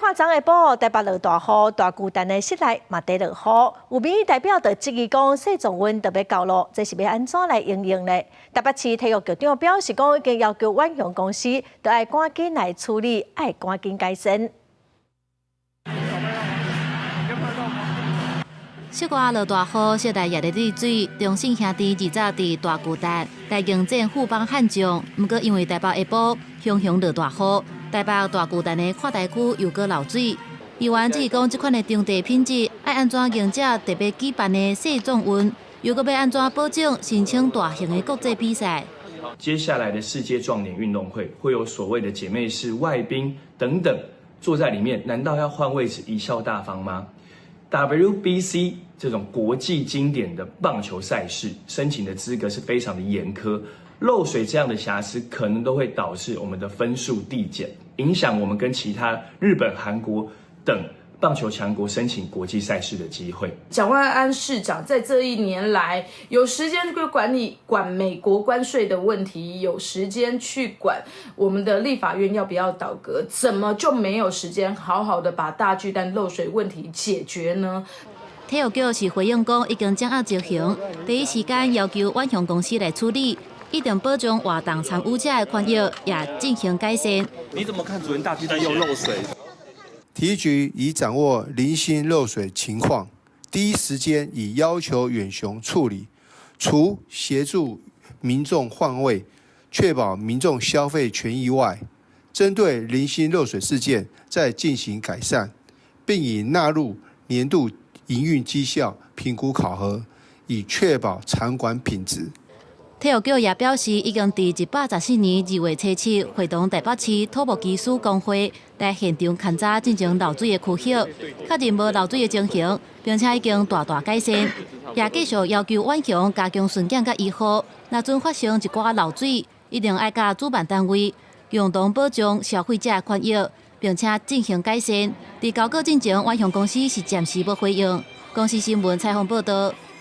看昨下晡，台北落大雨，大巨蛋的室內嘛佇落雨。有民意代表就質疑講，世壯運就欲到囉，這是欲按怎來因應呢？台北市體育局長表示講，已經要求遠雄公司都愛趕緊來處理，愛趕緊改善。小可落大雨，室內也咧滴水。中信兄弟二早佇大巨蛋來迎戰富邦悍將，毋過因為台北下晡雄雄落大雨，台北大巨蛋的看台區又閣漏水。議員質疑講，這款的場地品質愛按怎迎接特別舉辦的世壯運，又閣欲按怎保證申請大型的國際比賽？接下來的世界壯年運動會會有所謂的姐妹市外賓等等坐在裡面，難道要換位置貽笑大方嗎？WBC 這種國際經典的棒球賽事，申請的資格是非常的嚴苛，漏水這樣的瑕疵可能都會導致我們的分數遞減，影響我們跟其他日本、韓國等棒球強國申請國際賽事的機會。蔣萬安市長在這一年來有時間去管理管美國關稅的問題，有時間去管我們的立法院要不要倒閣，怎麼就沒有時間好好的把大巨蛋漏水問題解決呢？體育局是回應講，已經掌握情形，第一時間要求遠雄公司來處理，一定保障活動參與者的權益，也進行改善。你怎麼看昨天大巨蛋又漏水？體育局已掌握零星漏水情況，第一時間已要求遠雄處理，除協助民眾換位，確保民眾消費權益外，針對零星漏水事件再進行改善，並已納入年度營運績效評估考核，以確保場館品質。體育局也表示，已經佇114年2月初7，會同台北市土木技師公會來現場勘查進前漏水的區域，確認無漏水的情形，並且已經大大改善。也繼續要求遠雄加強巡檢佮維護，若準發生一寡漏水，一定愛佮主辦單位共同保障消費者權益，並且進行改善。佇交稿進前，遠雄公司是暫時無回應。公視新聞採訪報導。